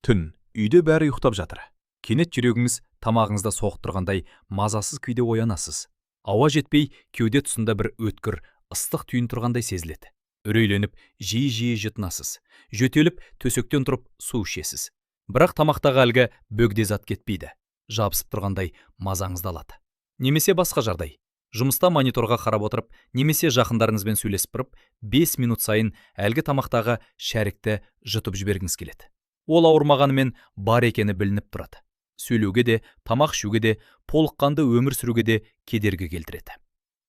Түн, үйде бәрі ұйықтап жатыр. Кенет жүрегіңіз тамағыңызда соғып тұрғандай мазасыз күйде оянасыз. Ауа жетпей, кеуде тұсында бір өткір, ыстық түйін тұрғандай сезіледі. Үрейленіп, жиі-жиі жұтынасыз. Жөтеліп, төсектен тұрып су ішесіз. Бірақ тамақтағы әлгі бөгде зат кетпейді. Жабысып тұрғандай мазаңызды алады. Немесе басқа жағдай. Жұмыста мониторға қарап отырып, немесе жақындарыңызбен сөйлесіп тұрып, 5 минут сайын әлгі тамақтағы шәрікті жұтып жібергіңіз келеді. Ол ауырмағанымен, бар екені білініп тұрады. Сөйлеуге де, тамақ ішуге де, толыққанды өмір сүруге де кедергі келтіреді.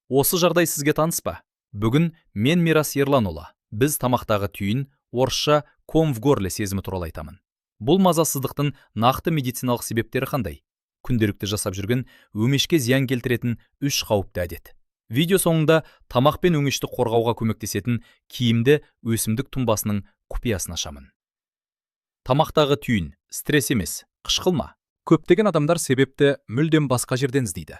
Осы жағдай сізге таныс па? Бүгін мен, Мирас Ерланұлы, біз тамақтағы түйін, орысша ком в горле сезімі туралы айтамын. Бұл мазасыздықтың нақты медициналық себептері қандай? Күнделікті жасап жүрген, өңешке зиян келтіретін үш қауіпті әдет. Видео соңында тамақ пен өңешті қорғауға көмектесетін киімді өсімдік тұнбасының құпиясын ашамын. Тамақтағы түйін стресс емес, қышқыл ма? Көптеген адамдар себепті мүлдем басқа жерден іздейді.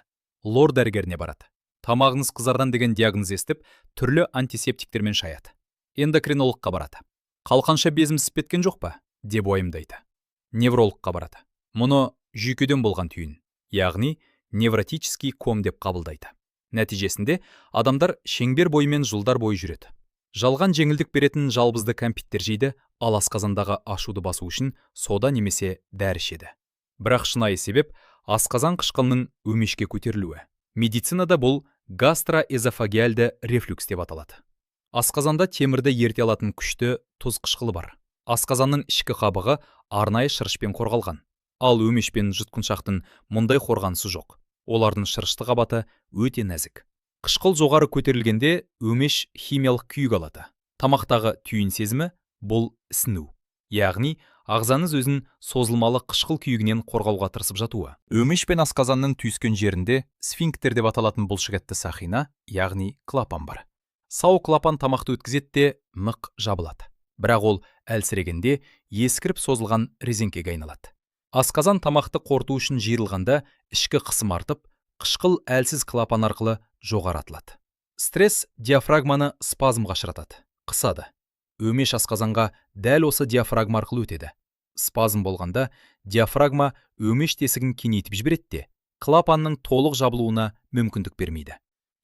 ЛОР дәрігеріне барады. Тамағыңыз қызарған деген диагноз естіп, түрлі антисептиктермен шаяды. Эндокринологқа барады. Қалқанша безім ісіп кеткен жоқ па деп уайымдайды. Неврологқа барады. Мұны жүйкеден болған түйін, яғни невротический ком деп қабылдайды. Нәтижесінде адамдар шеңбер бойымен жылдар бойы жүреді. Жалған жеңілдік беретін жалбызды кәмпиттер жейді, ал асқазандағы ашуды басу үшін сода немесе дәрі ішеді. Бірақ шынайы себеп – асқазан қышқылының өңешке көтерілуі. Медицинада бұл гастроэзофагеальды рефлюкс деп аталады. Асқазанда темірді ерте алатын күшті тұз қышқылы бар. Асқазанның ішкі қабығы арнайы шырышпен қорғалған. Ал өңеш пен жұтқыншақтың мұндай қорғанысы жоқ. Олардың шырышты қабаты өте нәзік. Қышқыл жоғары көтерілгенде, өңеш химиялық күйік алады. Тамақтағы түйін сезімі – бұл ісіну. Яғни ағзаңыз өзін созылмалы қышқыл күйігінен қорғауға тырысып жатуы. Өңеш пен асқазанның түйіскен жерінде сфинктер деп аталатын бұлшықетті сақина, яғни клапан бар. Сау клапан тамақты өткізеді де, нық жабылады. Бірақ ол әлсірегенде, ескіріп, созылған резеңкеге айналады. Асқазан тамақты қорыту үшін жиырылғанда, ішкі қысым артып, қышқыл әлсіз клапан арқылы жоғары атылады. Стресс диафрагманы спазмға ұшыратады, қысады. Өңеш асқазанға дәл осы диафрагма арқылы өтеді. Спазм болғанда, диафрагма өңеш тесігін кеңейтіп жібереді де, клапанның толық жабылуына мүмкіндік бермейді.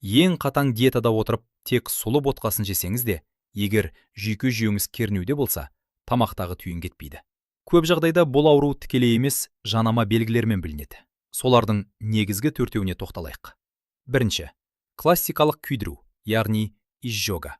Ең қатаң диетада отырып, тек сұлы ботқасын жесеңіз де, егер жүйке жүйеңіз кернеуде болса, тамақтағы түйін кетпейді. Көп жағдайда бұл ауру тікелей емес, жанама белгілермен білінеді. Солардың негізгі төртеуіне тоқталайық. Бірінші, классикалық күйдіру, яғни изжога.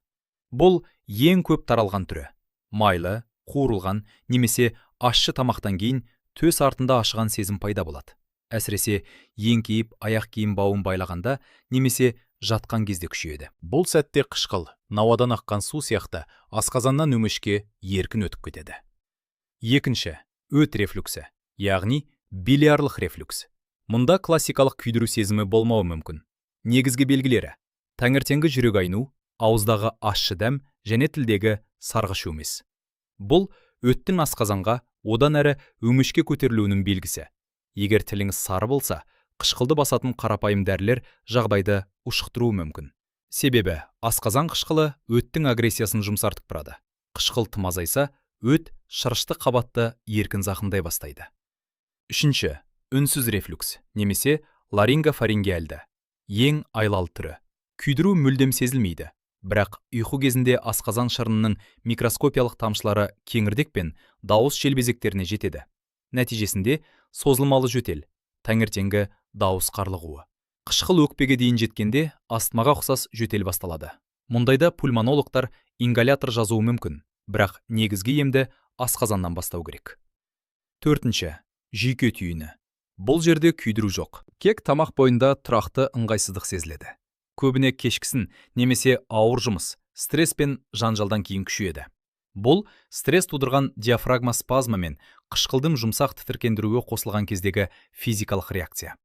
Бұл ең көп таралған түрі. Майлы, қуырылған немесе ащы тамақтан кейін төс артында ашыған сезім пайда болады. Әсіресе еңкейіп, аяқ киім бауын байлағанда немесе жатқан кезде күшейеді. Бұл сәтте қышқыл науадан аққан су сияқты асқазаннан өңешке еркін өтіп кетеді. Екінші, өт рефлюксі, яғни билиарлық рефлюкс. Мұнда классикалық күйдіру сезімі болмауы мүмкін. Негізгі белгілері: таңертеңгі жүрек айну, ауыздағы ащы дәм және тілдегі сарғыш өңіс. Бұл өттің асқазанға, одан әрі өңешке көтерілуінің белгісі. Егер тіліңіз сары болса, қышқылды басатын қарапайым дәрілер жағдайды ушықтыруы мүмкін. Себебі асқазан қышқылы өттің агрессиясын жұмсартып тұрады. Қышқыл тым азайса, өт шырышты қабатты еркін зақымдай бастайды. Үшінші, үнсіз рефлюкс немесе ларингофарингеальды. Ең айлалы түрі. Күйдіру мүлдем сезілмейді. Бірақ ұйқы кезінде асқазан шырынының микроскопиялық тамшылары кеңірдек пен дауыс желбезектеріне жетеді. Нәтижесінде созылмалы жөтел, таңертеңгі дауыс қарлығуы. Қышқыл өкпеге дейін жеткенде, астмаға ұқсас жөтел басталады. Мұндайда пульмонологтар ингалятор жазуы мүмкін, бірақ негізгі емді асқазаннан бастау керек. Төртінші, жүйке түйіні. Бұл жерде күйдіру жоқ. Тек тамақ бойында тұрақты ыңғайсыздық сезіледі. Көбіне кешкісін немесе ауыр жұмыс, стресс пен жанжалдан кейін күшейеді. Бұл стресс тудырған диафрагма спазмы мен қышқылдың жұмсақ тітіркендіруі қосылған кездегі физикалық реакция.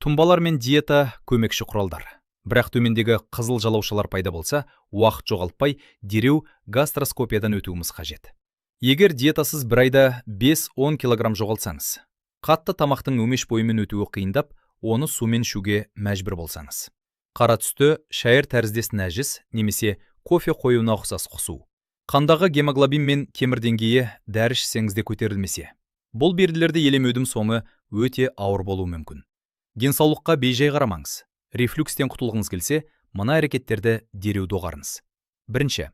Тұнбалар мен диета көмекші құралдар. Бірақ төмендегі қызыл жалаушалар пайда болса, уақыт жоғалтпай, дереу гастроскопиядан өтуіміз қажет. Егер диетасыз бір айда 5-10 килограмм жоғалтсаңыз, қатты тамақтың өңеш бойымен өтуі қиындап, оны сумен ішуге мәжбүр болсаңыз, қара түсті шайыр тәріздес нәжіс немесе кофе қоюына ұқсас құсу, қандағы гемоглобин мен темір деңгейі дәрі ішсеңіз де көтерілмесе. Бұл белгілерді елемеудің соңы өте ауыр болуы мүмкін. Денсаулыққа бейжай қарамаңыз. Рефлюкстен құтылғыңыз келсе, мына әрекеттерді дереу доғарыңыз. Бірінші,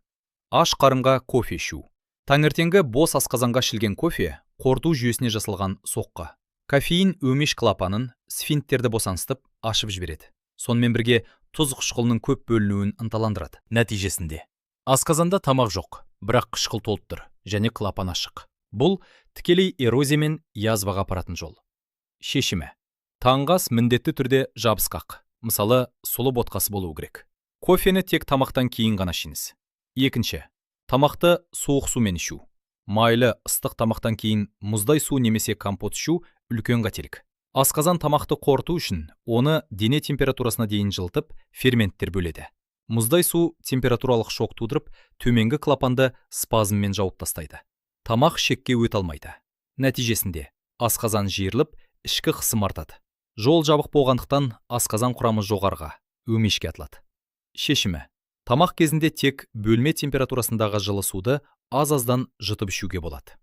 аш қарынға кофе ішу. Таңертеңгі бос асқазанға ішілген кофе қорыту жүйесіне жасалған соққы. Кофеин өңеш клапанын, сфинктерді босаңсытып, ашып жібереді. Сонымен бірге тұз қышқылының көп бөлінуін ынталандырады. Нәтижесінде асқазанда тамақ жоқ, бірақ қышқыл толып тұр және клапан ашық. Бұл тікелей эрозия мен язваға апаратын жол. Шешімі: таңғы ас міндетті түрде жабысқақ, мысалы, сұлы ботқасы болуы керек. Кофені тек тамақтан кейін ғана ішіңіз. Екінші, тамақты суық сумен ішу. Майлы, ыстық тамақтан кейін мұздай су немесе компот ішу – үлкен қателік. Асқазан тамақты қорыту үшін оны дене температурасына дейін жылытып, ферменттер бөледі. Мұздай су температуралық шок тудырып, төменгі клапанды спазммен жауып тастайды. Тамақ ішекке өте алмайды. Нәтижесінде асқазан жиырылып, ішкі қысым артады. Жол жабық болғандықтан, асқазан құрамы жоғарыға, өңешке атылады. Шешімі: тамақ кезінде тек бөлме температурасындағы жылы суды аз аздан жұтып ішуге болады.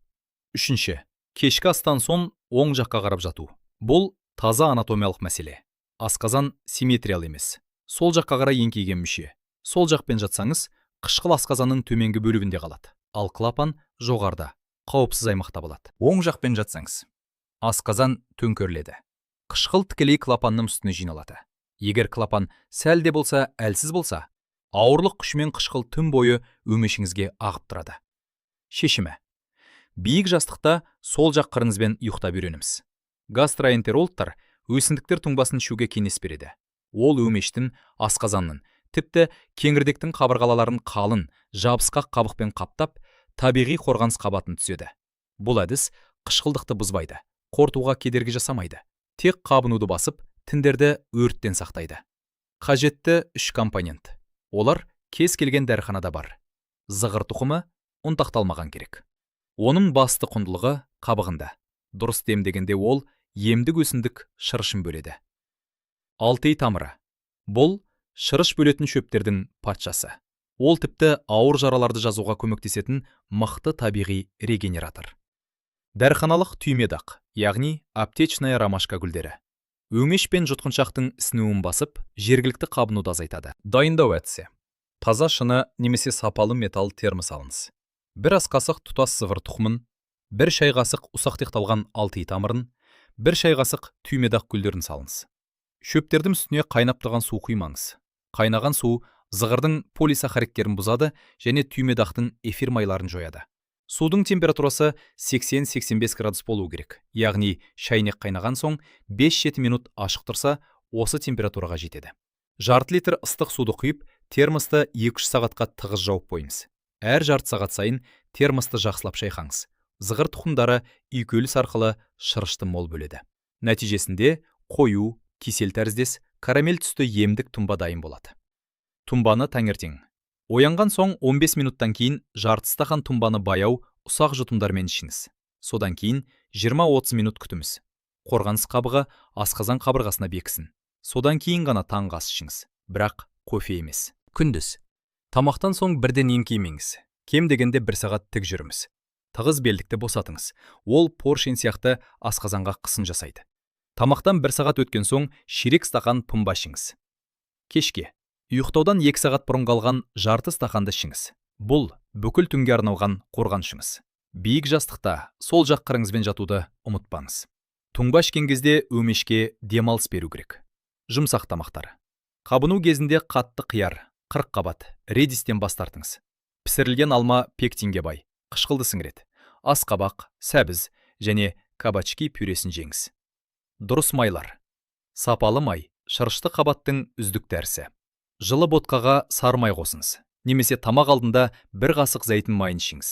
Үшінші, кешкі астан соң оң жаққа қарап жату. Бұл таза анатомиялық мәселе. Асқазан симметриялы емес, сол жаққа қарай еңкейген мүше. Сол жақпен жатсаңыз, қышқыл асқазанның төменгі бөлігінде қалады, ал клапан жоғарыда, қауіпсіз аймақта болады. Оң жақпен жатсаңыз, асқазан төңкеріледі, қышқыл тікелей клапанның үстіне жиналады. Егер клапан сәл де болса әлсіз болса, ауырлық күшімен қышқыл түн бойы өңешіңізге ағып тұрады. Шешімі: биік жастықта сол жақ қырыңызбен ұйықтап үйреніңіз. Гастроэнтерологтар өсімдіктер тұнбасын ішуге кеңес береді. Ол өңештің, асқазанның, тіпті кеңірдектің қабырғаларын қалың, жабысқақ қабықпен қаптап, табиғи қорғаныс қабатын түзеді. Бұл әдіс қышқылдықты бұзбайды, қорытуға кедергі жасамайды, тек қабынуды басып, тіндерді өрттен сақтайды. Қажетті үш компонент. Олар кез келген дәріханада бар. Зығыр тұқымы ұнтақталмаған керек. Оның басты құндылығы қабығында. Дұрыс демдегенде ол емдік өсімдік шырышын бөледі. Алтей тамыры. Бұл шырыш бөлетін шөптердің патшасы. Ол тіпті ауыр жараларды жазуға көмектесетін мықты табиғи регенератор. Дәріханалық түймедақ, яғни аптечная ромашка гүлдері. Өңеш пен жұтқыншақтың ісінуін басып, жергілікті қабынуды азайтады. Дайындау әдісі: таза шыны немесе сапалы металл термос алыңыз. 1 ас қасық тұтас зығыр тұқымын, 1 шай қасық ұсақталған алтей тамырын, 1 шай қасық түймедақ гүлдерін салыңыз. Шөптердің үстіне қайнап тұрған су құймаңыз. Қайнаған су зығырдың полисахаридтерін бұзады және түймедақтың эфир майларын жояды. Судың температурасы 80-85 градус болу керек, яғни шайнек қайнаған соң 5-7 минут ашық тұрса, осы температураға жетеді. Жарты литр ыстық суды құйып, термосты 2-3 сағатқа тығыз жауып қойыңыз. Әр жарты сағат сайын термосты жақсылап шайқаңыз. Зығыр тұқымдары үйкеліс арқылы шырышты мол бөледі. Нәтижесінде қою, кисель тәріздес карамель түсті емдік тұнба дайын болады. Тұнбаны таңертең оянған соң 15 минуттан кейін жарты стақан тұнбаны баяу, ұсақ жұтымдармен ішіңіз. Содан кейін 20-30 минут күтіңіз. Қорғаныс қабығы асқазан қабырғасына бекісін. Содан кейін ғана таңғы ас ішіңіз, бірақ кофе емес. Күндіз тамақтан соң бірден еңкеймеңіз. Кем дегенде бір сағат тік жүріңіз. Тығыз белдікті босатыңыз. Ол поршень сияқты асқазанға қысым жасайды. Тамақтан бір сағат өткен соң ширек стақан тұнба ішіңіз. Кешке ұйықтаудан 2 сағат бұрын қалған жарты стақанды ішіңіз. Бұл бүкіл түнге арналған қорғанышыңыз. Биік жастықта сол жақ қырыңызбен жатуды ұмытпаңыз. Тұнба ішкен кезде өңешке демалыс беру керек. Жұмсақ тамақтар: қабыну кезінде қатты қияр, қырыққабат, редистен бас тартыңыз. Пісірілген алма пектинге бай, қышқылды сіңіреді. Асқабақ, сәбіз және кабачки пюресін жеңіз. Дұрыс майлар. Сапалы май – шырышты қабаттың үздік дәрісі. Жылы ботқаға сары май қосыңыз немесе тамақ алдында бір қасық зәйтүн майын ішіңіз.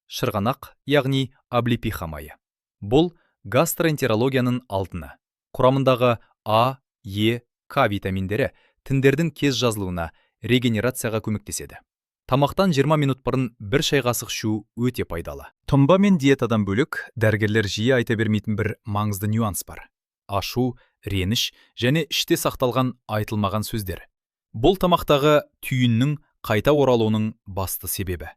Шырғанақ, яғни облепиха майы. Бұл гастроэнтерологияның алтыны. Құрамындағы А, Е, К витаминдері тіндердің тез жазылуына, регенерацияға көмектеседі. Тамақтан 20 минут бұрын бір шай қасық ішу өте пайдалы. Тұнба мен диетадан бөлек, дәрігерлер жиі айта бермейтін бір маңызды нюанс бар: ашу, реніш және іште сақталған айтылмаған сөздер. Бұл тамақтағы түйіннің қайта оралуының басты себебі.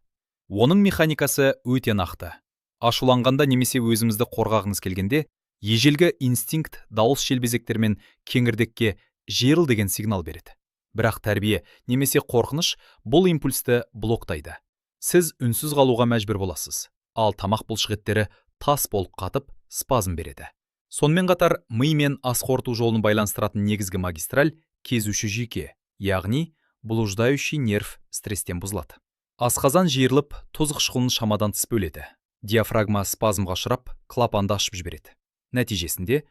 Оның механикасы өте нақты. Ашуланғанда немесе өзімізді қорғағыңыз келгенде, ежелгі инстинкт дауыс желбезектер мен кеңірдекке «жиырыл» деген сигнал береді. Бірақ тәрбие немесе қорқыныш бұл импульсті блоктайды. Сіз үнсіз қалуға мәжбүр боласыз, ал тамақ бұлшықеттері тас болып қатып, спазм береді. Сонымен қатар ми мен ас қорыту жолын байланыстыратын негізгі магистраль, кезуші жүйке, яғни блуждающий нерв, стресстен бұзылады. Асқазан жиырылып, тұз қышқылын шамадан тыс бөледі. Диафрагма спазмға ұшырап, клапанды ашып жібереді. Нәтижесінде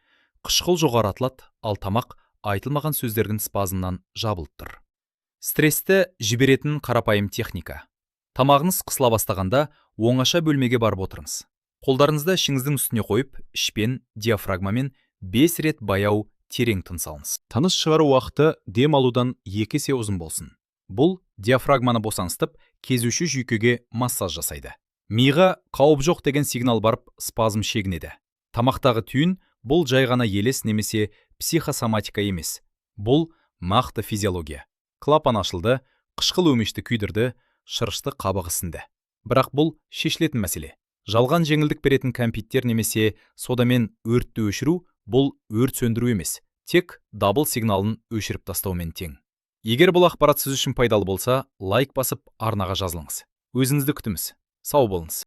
қышқыл жоғары атылады, ал тамақ айтылмаған сөздердің спазмынан жабылып тұр. Стрессті жіберетін қарапайым техника: тамағыңыз қысыла бастағанда, оңаша бөлмеге барып отырыңыз. Қолдарыңызды ішіңіздің үстіне қойып, ішпен, диафрагмамен 5 рет баяу, терең тыныс алыңыз. Тыныс шығару уақыты дем алудан 2 есе ұзын болсын. Бұл диафрагманы босаңсытып, кезуші жүйкеге массаж жасайды. Миға «қауіп жоқ» деген сигнал барып, спазм шегінеді. Тамақтағы түйін — бұл жай ғана елес немесе психосоматика емес, бұл нақты физиология. Клапан ашылды, қышқыл өңешті күйдірді, шырышты қабық ісінді. Бірақ бұл шешілетін мәселе. Жалған жеңілдік беретін кәмпиттер немесе содамен өртті өшіру — бұл өрт сөндіру емес, тек дабыл сигналын өшіріп тастаумен тең. Егер бұл ақпарат сіз үшін пайдалы болса, лайк басып, арнаға жазылыңыз. Өзіңізді күтіңіз. Сау болыңыз.